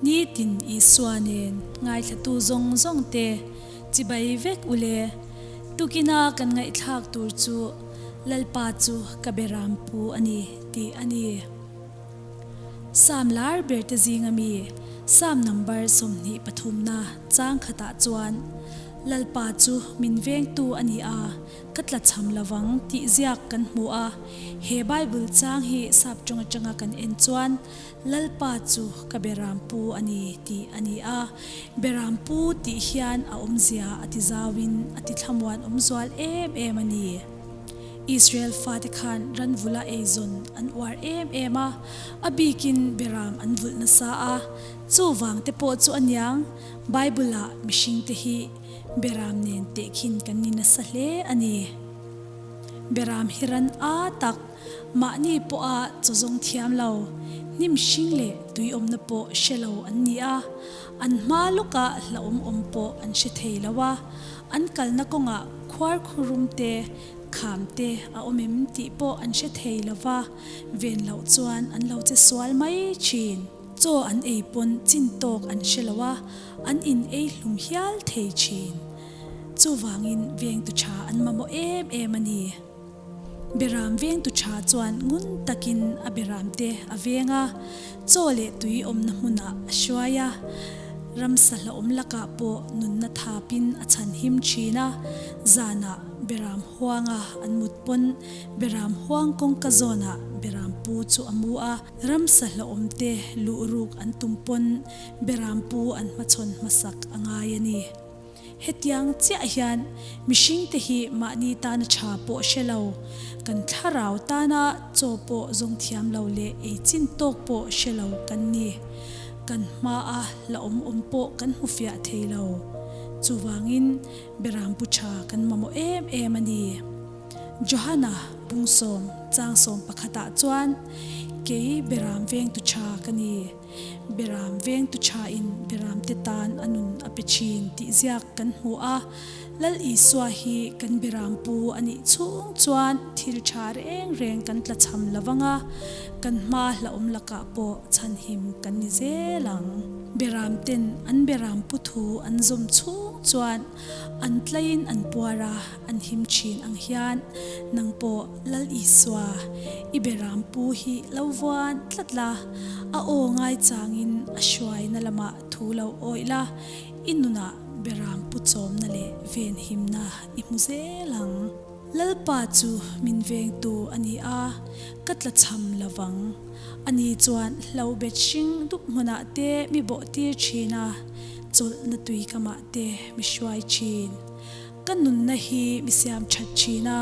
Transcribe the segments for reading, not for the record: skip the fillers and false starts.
Nitin Isua nen ngaithlatu zawng zawng te chibai vek u le. Tukina kan ngaihthlak tur chu Lalpa chu ka beram pu a ni tih a ni. Sam lar ber te zinga mi Sam number 23 na chang khatah chuan Lalpa chu min vengtu a ni a, ka tlachham lovang tih ziak kan hmu a. He Bible chang hi sap tawng atanga kan en chuan Lalpa chu ka beram pu a ni tih a ni a. Beram pu tih hian a awmzia a ti zauin a ti thlamuan awm zual em em a ni. Israel fate khan ran vula eizawn an uar em em a, a bikin beram an vulh nasa a. Chuvang te pawh chu aniang Bible-ah mihringte hi beram nen tehkhin kan ni nasa hle a ni. Beram hi ran a tak, mahni pawha chaw zawng thiam lo, hnim hring leh tui awmna pawh hre lo an ni a, an hma lawkah hlauhawm awm pawh an hre thei lo a, an kalna kawngah khuar khurum te, kham te a awm em tih pawh an hre thei lo va, ven loh chuan an lo che sual mai thin. Chaw an ei pawn chin tawk an hre lo a, an in ei hlum hial thei thin. Chuvangin vengtu tha an mamawh em em a ni. Beram vengtu tha chuan ngun takin a beram te a veng a, chaw leh tui awmna hmunah a hruai a, ramsa hlauhawm lakah pawh nunna thapin a chhanhim thin a, zanah beram huanga an mut pawn beram huang kawngka zawnah beram pu chu a mu a. Ramsa hlauhawm te luh ruk an tum pawn beram pu an hmachhawn hmasak a ngai a ni. Hetiang chiah hian mihring te hi mahni tana tha pawh hre lo, kan thlarau tana chaw pawh zawng thiam lo leh ei chin tawk pawh hre lo kan ni. Kan hmaa hlauhawm awm pawh kan hmu fiah thei lo. Chuvangin beram pu tha kan mamawh em em a ni. Johana pungsawm changsawm pakhatah chuan, Kei beram vengtu tha ka ni, beram vengtu thain beramte tan a nun a pe thin tih ziak kan hmu a. Lal Isua hi kan beram pu a nih chhung chuan thil tha reng reng kan tlachham lo vang a, kan hma hlauhawm lakah pawh chhanhim kan ni zel ang. Beramten an beram pu thu an zawm chhung chuan An tlaiin an puar a, an him thin ang hian nang pawh Lal Isua, i beram pu hi lo vuan tlat la, a aw ngaichangin a hruaina lamah thu lo awih la, i nunah beram pu chawmna leh venhimna i hmu zel ang. Lalpa chu min vengtu a ni a, ka tlachham lo vang. Ani chuan hlobet hring dup hmunah te mi bawh tir thin a, chawlhna tui kamah te mi hruai thin. Ka nunna hi mi siam that thin a,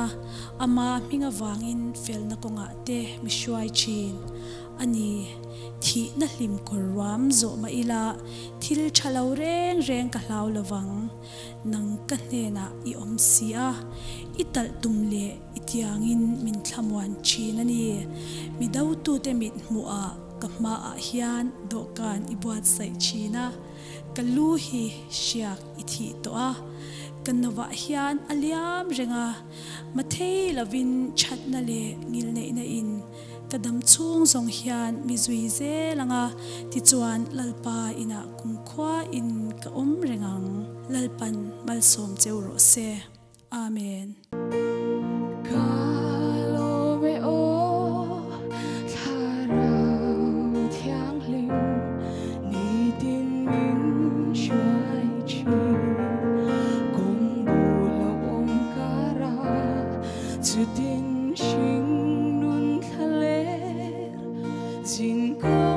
ama hming avangin felna kawngah te mi hruai thin. A ni, thihna hlim kawr ruam zawh mah ila, thil tha lo reng reng ka hlau lo vang. Nang ka hnenah i awm si a, i talh tum leh i tiangin min thlamuan thin a ni. Mi dotute mit hmuhah ka hmaah hian dawhkan i buatsaih thin a, ka lu hi hriak i thih tawh a, ka novah hian a liam reng a, mathei lovin thatna leh ngilneihna in ka dam chhung zawng hian mi zui zel ang a, tichuan Lalpa inah kumkhua in ka awm reng ang. Lalpan malsawm cheu rawh se. Amen. Ka lawm e aw Thlarau Thianghlim nitin min hruai thin Kawng bul a awm kara chutin hring nun thla ler zin kawng.